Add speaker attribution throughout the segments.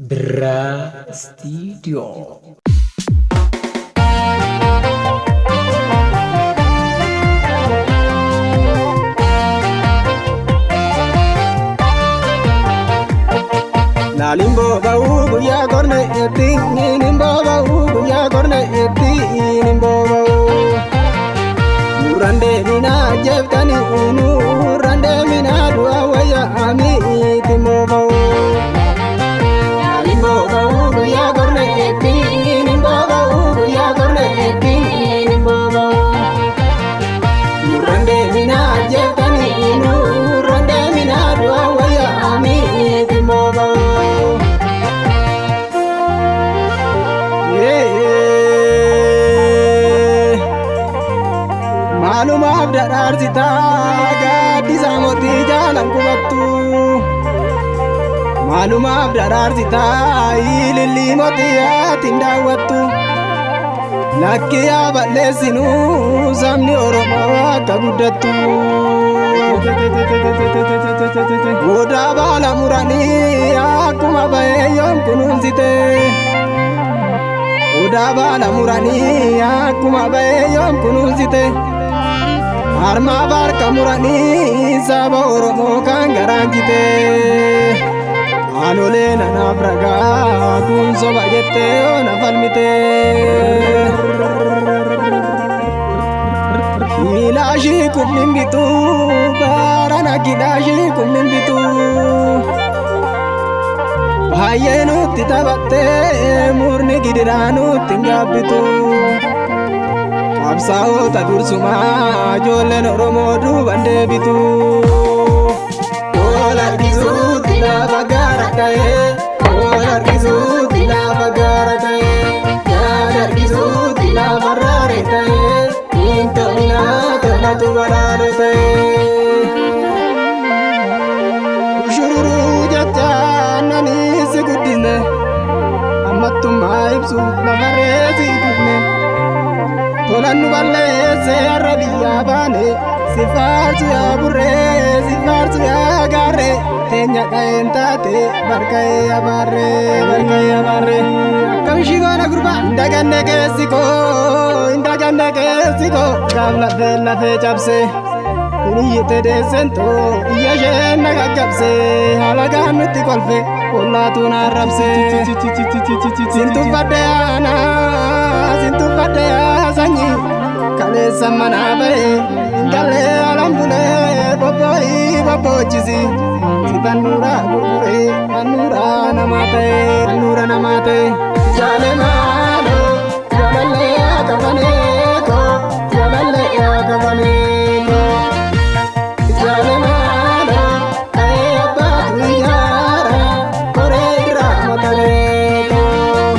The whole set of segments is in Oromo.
Speaker 1: Birraa Istiidiyoo.
Speaker 2: Laaliin booba'uu guyyaa korne eetti niin booba'uu guyyaa korne eetti niin booba'uu. Nurraan deeminaa jeeftanii nurraan deeminaa du'a wayya amiitti booba'uu. Laaliin booba'uu guyyaa korne eetti niin booba'uu guyyaa korne eetti niin booba'uu. Nurraan deeminaa jeeftanii nurraan deeminaa du'a wayya amiitti booba'uu. Maalumaaf dhadhaarsitaa gaaddisa mootii jaalan qubattu. Maalumaaf dhadhaarsitaa ilillii mootii yaatiin daawwattu. Lakki yaa balleessinuu sabni Oromoo akka guddattu. Odaa baala muranii akkuma bahee yoom kunuunsite. Odaa baala muranii akkuma bahee yoom kunuunsite. Harmaa harka muranii saba Oromoo kan garaan jite. Aanolee nanaaf ragaa kun soba jettee yoona falmite. Kilaashii kumni bitu barana kilaashii kumni bitu. Baay'ee nutti taphattee murni gidiraa nutti hin gaabbitu. Qabsaa'ota dursumaa ijoolleen Oromoo duuban deebitu. Wal harkisuutti lafa gaara ta'ee, wal harkisuutti lafa gaara ta'ee, yaada harkisuutti lafa raare ta'ee, hin ta'inaa kanatu balaale ta'ee. Ushururuu jecha nani si guddisne, ammattummaa ibsuuf lafarree si gubne. Tolan nu balleesse har'a biyyaa baane, si faarsu yaa burree, si faarsu yaa gaarree, teenya dha'een taate barka'ee abaarree, barka'ee abaarree. Akkam ishii goona gurbaa? Hin daganne keessi koo, hin daganne keessi koo, gaaf lafee lafee cabse. Kun iyyite deessentoo iyya isheen na gaggabse, halagaan nutti kolfe, ollaatu na arrabse. Sintuffadhe aanaa, sintuffadhe yaa sanyii, kaleessa manaa ba'e, hin gallee alan bulee, bobboo'ii bobboochisi. Si tannuuraa gurguree, tannuuraa namaa ta'e, tannuura namaa ta'e. Jaale maaloo, jaalallee yaa kafanee koo, jaalallee yaa kafanee koo. Jaale maaloo, ta'ee abbaatu ijaara, koree irraa matalee koo.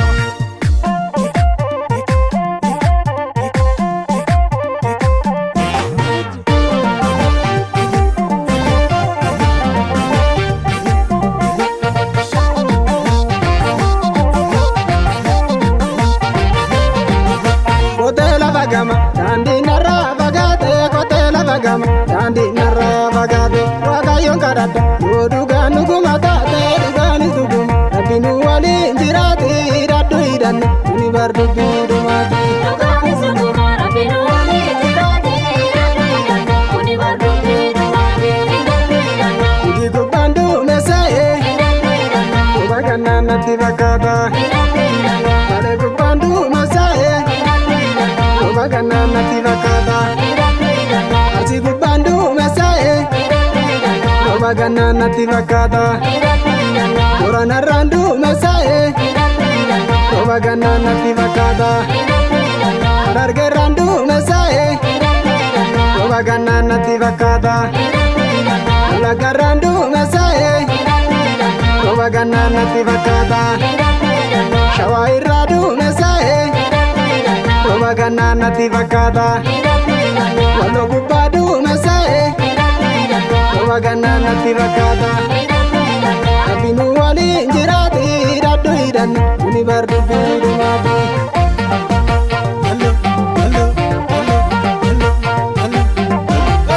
Speaker 2: Kotee lafa gama daandii narraa fagaate kotee lafa gama daandii narraa fagaate waaqayyoon kadhadha yoo dhugaan dhuguma taate dhugaanis dhuguma rabbi nu waliin jiraati hidhadhu hidhanne kuni bar dubbii dhumaati.
Speaker 3: Dhugaanis dhuguma rabbi nu waliin jiraate hidhadhu hidhanne kuni bar dubbii dhumaati hidhadhu hidhanne.
Speaker 2: Hojii gubbaan duumessaa'e
Speaker 3: Hidhadhu hidhanne.
Speaker 2: quba kannaan natti fakkaata
Speaker 3: Hidhadhu hidhanne.
Speaker 2: malee gubbaan duumessaa'e
Speaker 3: Hidhadhu hidhanne.
Speaker 2: quba kannaan natti fakkaata
Speaker 3: Hidhadhu hidhanne.
Speaker 2: Arsii gubbaan duumessaa'e
Speaker 3: Hidhadhu hidhanne.
Speaker 2: quba kannaan natti fakkaata
Speaker 3: Hidhadhu hidhanne.
Speaker 2: Boranarraan duumessaa'e
Speaker 3: Hidhadhu hidhanne.
Speaker 2: quba kannaan natti fakkaata
Speaker 3: Hidhadhu hidhanne.
Speaker 2: Harargeerraan duumessaa'e
Speaker 3: Hidhadhu hidhanne.
Speaker 2: quba kannaan natti fakkaata
Speaker 3: Hidhadhu hidhanne.
Speaker 2: Wallaggarraan duumessaa'e
Speaker 3: Hidhadhu hidhanne.
Speaker 2: quba kannaan natti fakkaata
Speaker 3: Hidhadhu hidhanne.
Speaker 2: Shawaa irraa duumessaa'e
Speaker 3: Hidhadhu hidhanne.
Speaker 2: quba kannaan natti fakkaata
Speaker 3: Hidhadhu hidhanne.
Speaker 2: Walloo gubbaa duumessaa'e
Speaker 3: Hidhadhu hidhanne.
Speaker 2: quba kannaan natti fakkaata
Speaker 3: Hidhadhu hidhanne.
Speaker 2: Rabbi nu waliin jiraati hidhadhu hidhanne kuni bar dubbii dhumaati.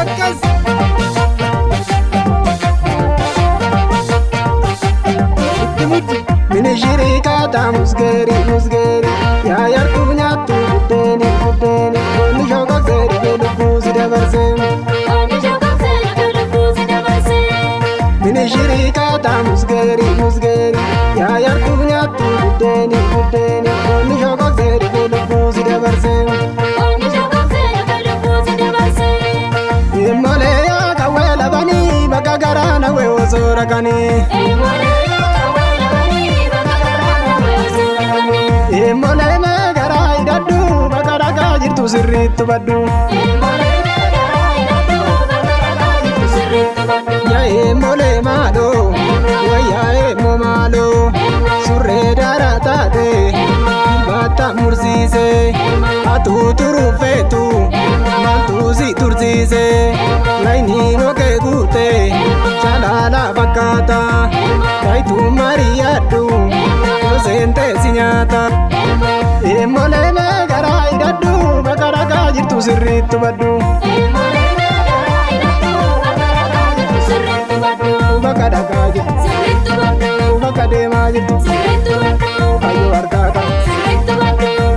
Speaker 2: Akkas. Musgeeri musgeeri yaa yartuuf nyaattu buddeeni buddeeni goonni shokoksee dhufee lubbuu si dabarsee. Minishirii kaataa musgeeri musgeeri yaa yartuuf nyaattu buddeeni buddeeni goonni shokoksee dhufee lubbuu si dabarsee. Immolee yaa qawwee labanii bakka garaa nawwee osoo rakanii. Immolee mee garaa hidhadhu bakka dhagaa jirtu sirriitti baddu. Yaa immolee maaloo wayyaa immoo maaloo surree daaraa taate baata mursiise atuu turuufeetu maaltu si tursiise laayinii nokee guute jalaala fakkaata taayituu mariyaadhu yoseente si nyaata. Immolee mee garaa hidhadhu bakka dhagaa jirtu sirriitti baddu. Bakka dhagaa jirtu bakka deemaa jirtu kayyoo harkaa qaba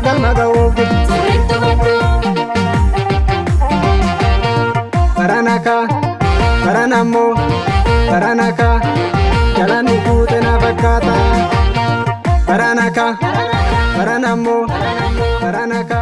Speaker 2: galma ga'uuf jirtu. Baranaka baranammoo baranaka jalanni guute na fakkaata. Baranaka baranammoo baranaka.